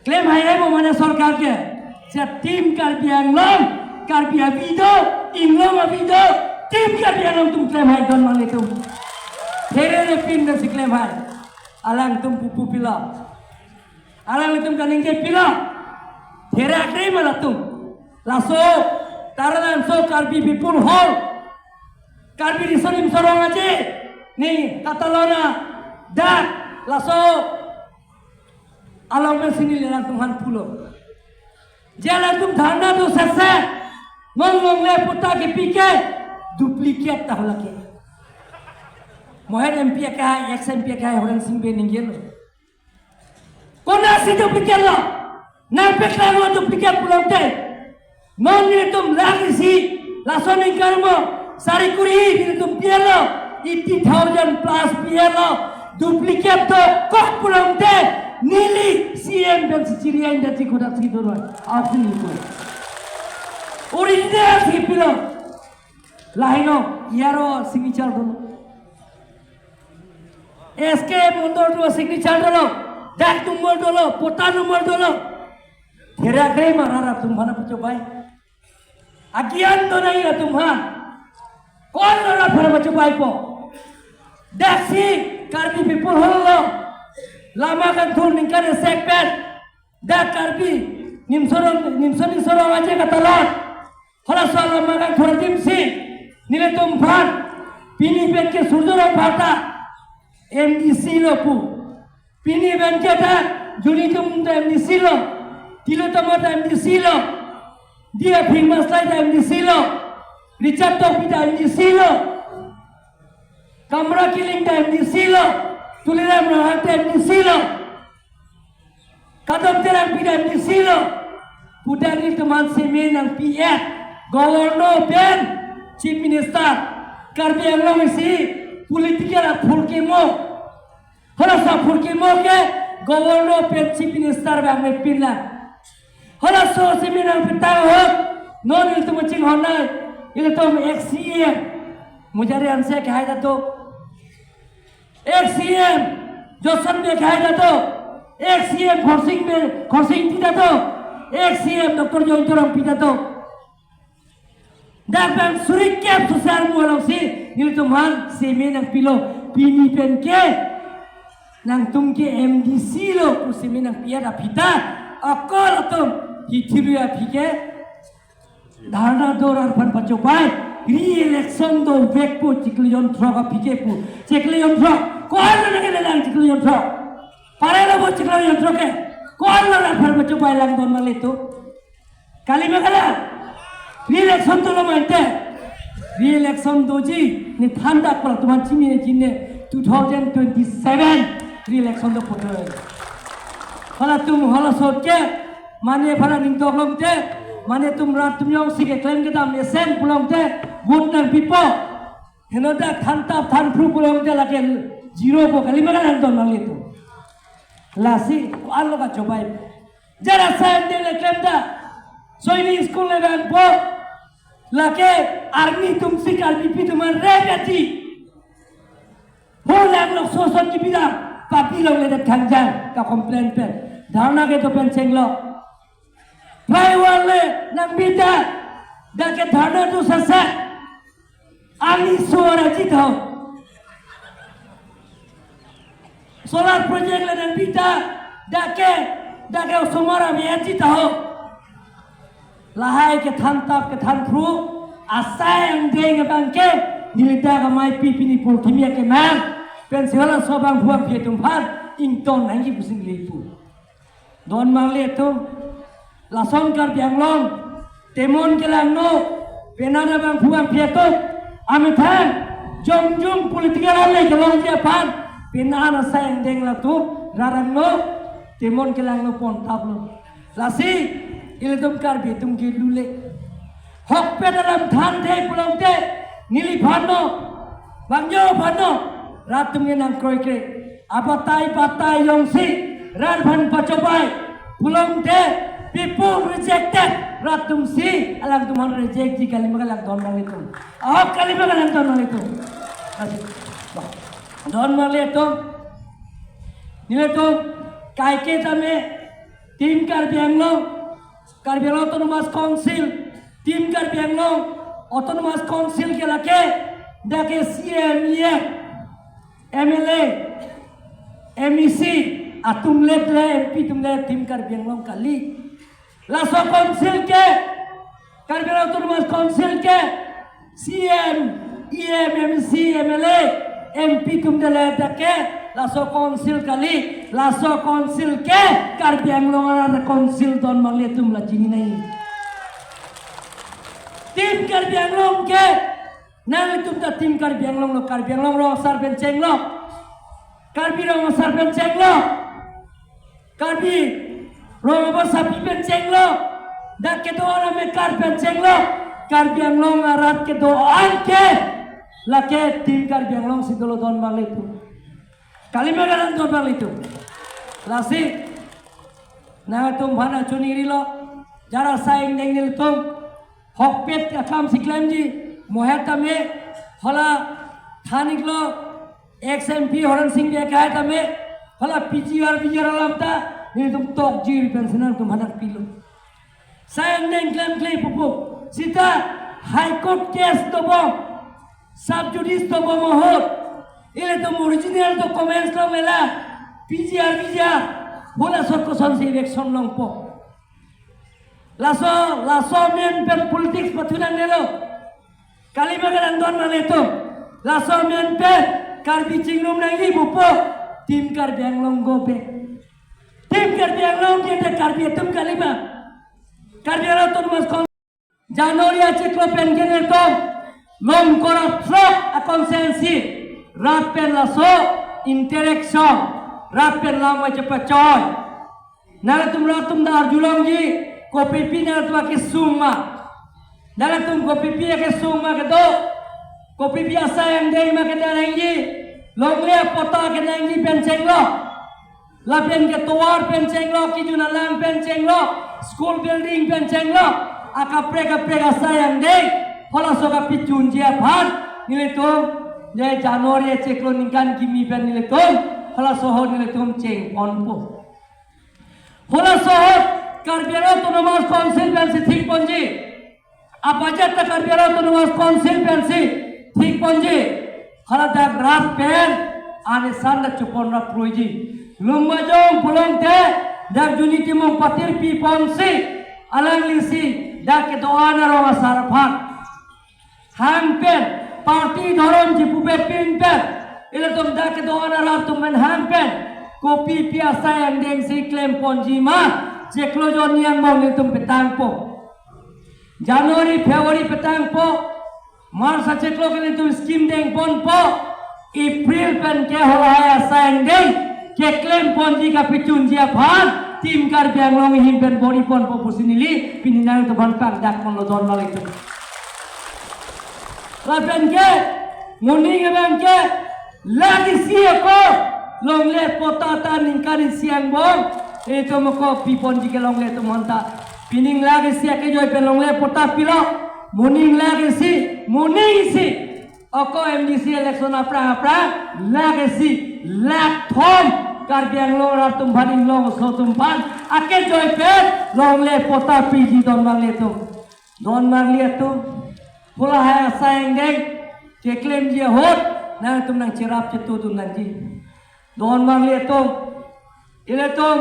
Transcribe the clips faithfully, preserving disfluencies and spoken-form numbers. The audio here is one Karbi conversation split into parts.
Klem hai hai mo mane sorkar ke. Seta Team Karbi Anglong, Karbi avi do, Inglong avi do, Team Karbi Anglong atum klem hai don manglitum. Therere pin pensi klem hai. Alangtum pupu pilo. Alanglitum kaningje pilo. Therak re ma latum. Laso Taralangso Karbi People Hall, Karbi Riso Nimso Rong Aje, ne katalona dak laso along pensi neli alangtum aphan pulo. Je alangtum dharna do sese, non longle patta kepi ke duplicate ta lake. Mohen M P akehai, ex M P akehai Horensing Bey ningjelo. Konatsi duplicate lo? Nangpeklang lo duplicate pulote. Non nelitum lang isi, laso aningkan mo, sari kuri nelitum pilo, eighty thousand plus pilo, duplicate dokok pulote, neli C M pensi chiri-an dati kodak si dolo, asin ko. Original si pilo. Lahai no, iyaro signature dolo. S K Mondol atum signature dolo, dak number dolo, patta number dolo. Therak re ma rat atum aphan pachobai. Agyan do nangji atum aphan. Ko-an lo rat aphan pachobaipo? Daksi Karbi People Hall lo. Lama kangthur ningkan isi pen. Dak Karbi Nimso Rong, Nimso Nimso Rong Aje katalon. Halaso alama kangthur adim si nelitum aphan pini penke Surjya Rongphar ta M D C lo pu. Pini penke ta Juni Jum ta M D C lo. Tilottama ta M D C lo. Dia Phingmas Lai ta M D C lo. Richard Tokbi ta M D C lo. Kamra Killing ta M D C lo. Tuliram Ronghang ta M D C lo. Kadom Terangpi ta M D C lo. Putar nelitum aphan seme nangpi-et. Governor pen Chief Minister. Karbi Anglong isi political aphurkimo. Halaso aphurkimo ke Governor pen Chief Minister bang mepin la. Halaso seme nangpi tang ahut. Non nelitum chinghon nai. Ilitum ex C M Mujari Hanse akehai ta do. Ex C M Johnson Bey akehai ta do. Ex C M Khorsing Bey, Khorsing Engti ta do. Ex C M Doctor Jayanta Rongpi ta do. Dak bang suri kep sosar mu alongsi nelitum aphan seme nangpilo. Pini penke nangtum ke M D C lo pu seme nangpi-et aphi ta, akol atum hithi ru aphi ke dharna do, rat aphan pachobai, re-election dovekpo chiklo jon throk aphi ke pu. Chiklo jon throk. Ko-an lo nangkelang chiklo jon throk? Pare lo bo chiklo jon throk ke? Ko-an lo rat aphan pachobai lang don manglitum? Kali ma kalang? Re-election dolo ma ante. Re-election doji, ne than dak pala teman chini ne chini two thousand twenty-seven re-election dopo. Halatum halaso ke, mane aphan aning tok longte, mane atum rat atum jongsi keklem kedam esen pu longte, vote nangpipo. Heno dak thantap thanphru pu longte lake zero po, kali ma kalang don manglitum? Lasi ko-an lo kachobai? Jara asai angdeng le klem ta, Sainik School le vangpo, lake army atum si Karbipi atum aphan rape-etji. Ho lang lok soson kipi dam, papi longledet khangjang ka complain pen. Dharna kedo pen chenglo. Prai wal le nangpi ta, dak ke dharna do sasa. Ani suara ji tho. Solar project le nangpi ta, dak ke, dak ke osomar ave ji tho. Lahai kethantap kethanphru asai angdeng abang ke, neli dak amei pi pini purthimi akemang pensi halaso abangphu abangphi atum aphan ingtong nangji pusi neli pu. Don manglitum, lason Karbi Anglong, temon kelangno, penang abangphu abangphi atum, amethang jongjung political ale kelongji aphan, penang asai angdeng latum rarangno, temon kelangno pontaplo. Lasi ilitum Karbi atum ke lule. Hokpet alam thanthe pu longte, neliphan no, bang jo aphan no, rat atum ke nangkroikre. Abatai batai jongsi rat aphan pachobai pu longte, people rejected, rat atum si alangtum aphan rejectji, kali ma kalang don manglitum? Ahok, kali ma kalang don manglitum? Asi. Bah. Don manglitum. Nelitum kaike tame Team Karbi Anglong, Karbi Anglong Autonomous Council, Team Karbi Anglong Autonomous Council ke lake, dak ke C E M, E M, M L A, M E C atum le, M P atum le Team Karbi Anglong kali. Laso council ke, Karbi Anglong Autonomous Council ke, C E M, E M, M C, M L A, M P atum le dak ke, laso council kali, laso council ke Karbi Anglong arat council, don marli atum, la chini nai. Team Karbi Anglong ke, nangtum ta Team Karbi Anglong lo, Karbi Anglong Rong Asar pen chenglo, Karbi Rong Asar pen chenglo, Karbi Rong Abasapi pen chenglo, dak kedo-an amekar pen chenglo, Karbi Anglong arat kedo-an ke lake Team Karbi Anglong si dolo, don marli atum. Kalima kalang, don marli atum. Lasi nangtum aphan choningri lo, jara asai angdeng nelitum hokpet akam si klemji, mo het tame, hala than-iklo, ex M P Horen Sing Bey ke hai tame, hala P G R, V G R alam ta nelitum tokjir pen si nangtum aphan pilo. Asai angdeng klemkle pupo, sita High Court case dobom, sub judice dobom ahut, ilitum original documents along mela, P G R, V G R, halaso kosonsi eviction longpo. Laso, laso amen pen politics pathu nangnelo. Kalima kalang, don marli atum. Laso amen pen Karbi chingrum nangji pupo, Team Karbi Anglong go back. Team Karbi Anglong ke dak Karbi atum kalima. Karbi Anglong Autonomous Council January achiklo pen ke nelitum Longkor athak a-constituency rat pen laso interaction, rat pen lam chepachoi. Nangtum rat atum ta arjulongji, kopipi nangtum akesung ma? Nangtum kopipi akesung ma kedo? Kopipi asai angdeng ma kedo nangji? Longle apatta kenangji pen chenglo, lapen ke tovar pen chenglo, kejun alang pen chenglo, school building pen chenglo, akaprek kaprek asai angdeng, halaso kapachunji aphan nelitum, je January achiklo ningkan kimi pen nelitum halaso ahut nelitum chengponpo. Halaso ahut Karbi Anglong Autonomous Council pensi thikponji. Apajat ta Karbi Anglong Autonomous Council pensi thikponji. Hala dak rat pen anesan ta chepon rap proiji. Lumbajong pulote dak Unity Mung patir piponsi, alanglisi dak kedo-an arong asar aphan hang pen, party dhorom chipupepin pen, ilitum dak kedo-an arat atum pen hang pen, kopipi asai angdeng si klemponji ma, chiklo jon ni angbong nelitum petangpo. January, February petangpo, March achiklo ke nelitum scheme dengponpo, April pen ke halahai asai angdeng keklemponji kapachunji aphan Team Karbi Anglong ahin pen bor-iponpo pusi neli pini nangtum aphan pangdakponlo, don marli atum. Lapen ke moning abang ke lakh isi ako longle patta ta ningkan isi angbong, itum ako piponji ke longle atum anta. Pining lakh isi akejoi pen longle patta pilo, moning lakh isi, moning isi. Ako M D C election aphrang aphrang lakh isi, lakh thom Karbi Anglong arat atum aphan, Inglong aso atum aphan akejoi pen longle patta piji, don marli atum. Don marli atum, halahai asai angdeng keklemji ahut nangtum nangcherap chetudun nangji. Don marli atum, ilitum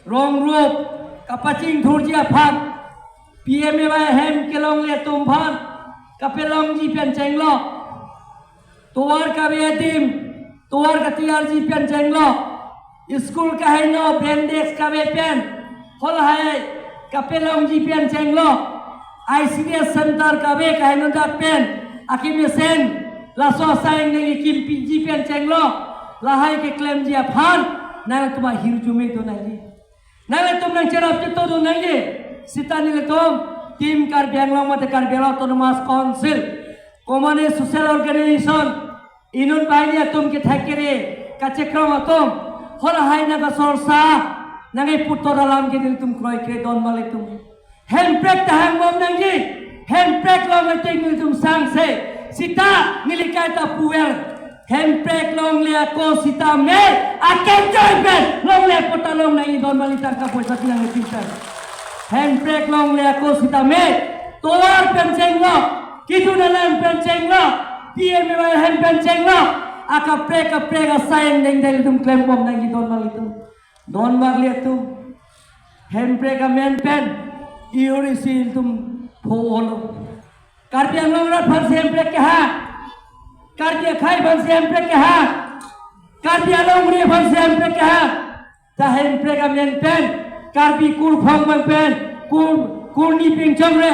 rong rup kapachingthurji aphan, P M A Y hem kelongle atum aphan kapelongji pen chenglo. Tovar kave adim, tovar katiyarji pen chenglo. School kaheno bench desk kave pen, halahai kapelongji pen chenglo. I C D S center kave kaheno dak pen, akemesen laso asai angdeng kimpiji pen chenglo. Lahai keklemji aphan nangtum ahirjume do nangji. Nangtum nangcherap chetudun nangji. Sita nelitum Team Karbi Anglong mate Karbi Anglong Autonomous Council, komatne social organization, inut banghini atum, kethek kere, kachekrong atum, halahai nangkasorsa, nangkeputhot alam ke nelitum kroikre, don marli atum. Hemprek ta hangbom nangji, hemprek long ating nelitum sangse, sita neli kaita puver. Hemprek longle ako sitame akejoi pen longle patta long nangji. Mali tangka poisa pinang pintar. Hemprek longle ako sitame. Tovar pen chenglok. Kidun alam pen chenglok. P M A Y hem pen chenglok. Akaprek kaprek asai angdeng dai ilitum klembom nangji don mali atum. Don mali atum. Hemprek amen pen. Iyori si ilitum pho-olo. Karbi Anglong arat aphansi Hemprek keha. Karbi akhei aphansi Hemprek keha. Karbi alongri aphansi Hemprek keha. Ta Hemprek amen pen, Karbi kurphong abang pen, kur, kurni pingchong re,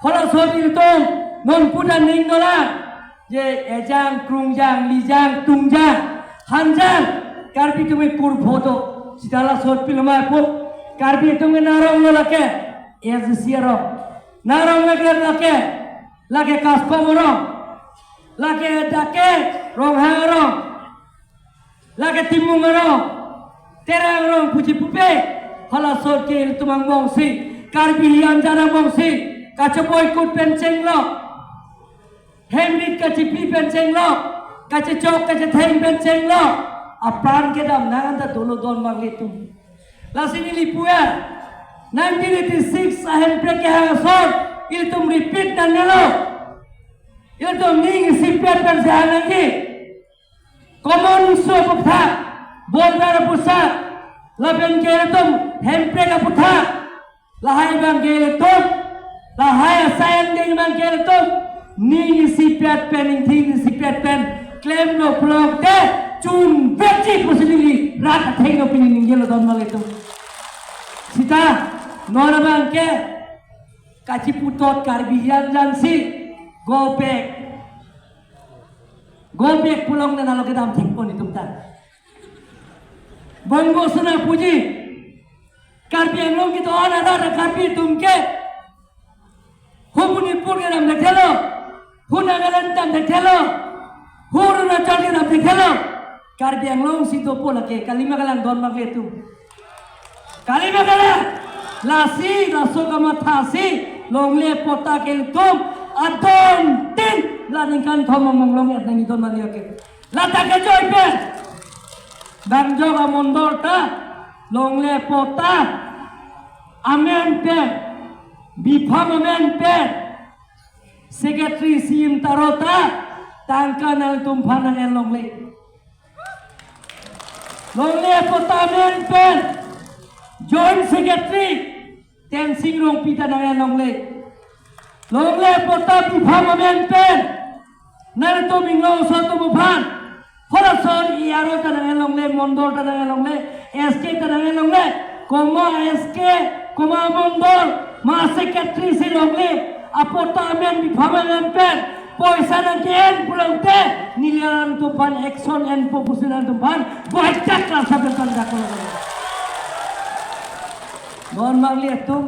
halaso ilitum, non puta ning dolang, je ejang, krungjang, lijang, tungjang, hanjang, Karbi atum ke kur photo, sita laso pilomai pu, Karbi atum ke narong lo lake, A D C arong, narong lake lake, lake Kaskom arong, lake dake, Ronghang arong, lake Timung arong, Terang arong puji pupe, halaso ke ilitum angbongsi, Karbi hiyan jan angbongsi, kachoboikut pen chenglok, hemrit kachipi pen chenglok, kachechok kachetheng pen chenglok, apran kedam nang anta dolo don mali atum. Lasi neli pu-an, nineteen eighty-six a Hemprek kehang asor, ilitum repeat nangnelo. Ilitum ning isipet pen sehang nangji. Common issue aphuthak, border aphuthak, lapen ke ilitum Hemprek aphuthak, lahai abang ke ilitum, lahai asai angdeng abang ke ilitum, ning isipet pen, ingthing isipet pen, klemlo pulote, chun vekji pusi neli rat athengno pini ningjelo don mali atum. Sita, non abang ke, kachiputot Karbi hiyan jansi, go back. Go back pu longle nalo kedam thekpo netum ta. Bongo suna puji. Karbi Anglong kedo-an arat Karbi atum ke. Hu Manipur kedam thekthelo. Hu Nagaland kedam thekthelo. Hu Arunachal kedam thekthelo. Karbi Anglong si dopo lake. Kali ma kalang don mali atum. Kali ma kalang. Lasi, laso kamathasi. Longle patta ke ilitum. Adon tin. La ningkan thom among longle nangji don mali ake. Lata kejoi pen. Bang jok amondor ta. Longle patta. Amen pen. Bipham amen pen. Secretary C M taro ta. Tangka nangtum aphan nang-en longle. Longle patta amen pen. Joint Secretary. Tensing Rongpi ta nang-en longle. Longle patta bipham amen pen. Nangtum inglong so atum aphan. Halason E R O ta nang-en longle, mondol ta nang-en longle, S K ta nang-en longle. Komat S K, komat mondol, ma secretary si longle. Apatta amen bipham amen pen. Poisa nangke-en pulote, neli nangtum aphan action enpo pusi nangtum aphan. Boycott class apen pen daklo. Don mali atum.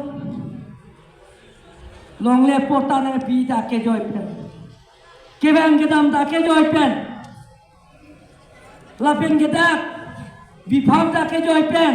Longle patta nangpi ta kejoi pen. Kevang kedam ta kejoi pen. Lapen kedak bipham ta kejoi pen.